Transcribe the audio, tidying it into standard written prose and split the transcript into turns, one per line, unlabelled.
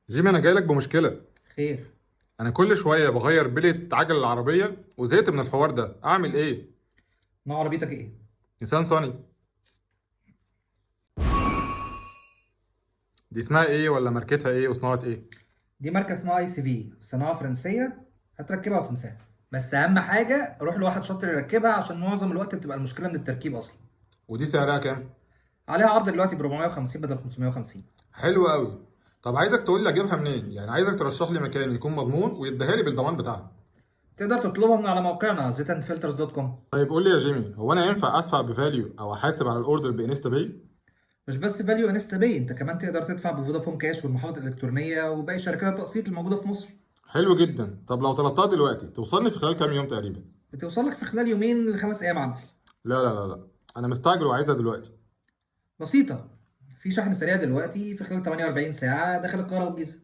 جيمي، انا جاي لك بمشكله.
خير.
انا كل شوية بغير بلية عجل العربية وزهقت من الحوار ده، اعمل ايه؟
نوع عربيتك ايه؟
نيسان صني. دي اسمها ايه ولا ماركتها ايه وصناعة ايه؟
دي ماركة اسمها ICV، صناعة فرنسيه. هتركبها وتنساها، بس اهم حاجة روح لواحد شاطر يركبها، عشان معظم الوقت بتبقى المشكلة من التركيب اصلا.
ودي سعرها كام؟
عليها عرض دلوقتي ب 450 بدل 550.
حلو قوي. طب عايزك تقول لي اجيبها منين، يعني عايزك ترشح لي مكان يكون مضمون ويديها لي بالضمان بتاعها.
تقدر تطلبها من على موقعنا zitandfilters.com.
طيب قول لي يا جيمي، هو انا ينفع ادفع ب valU او احاسب على ال order ب InstaPay؟
مش بس valU InstaPay، انت كمان تقدر تدفع بفودافون كاش والمحافظ الالكترونية وباقي شركات التقسيط الموجودة في مصر.
حلو جدا. طب لو طلبتها دلوقتي توصلني في خلال كام يوم تقريبا؟
بتوصلك في خلال يومين ل5 ايام عمل.
لا لا لا لا، انا مستعجل وعايزها دلوقتي.
بسيطه، في شحن سريع دلوقتي في خلال 48 ساعة داخل القاهرة والجيزه.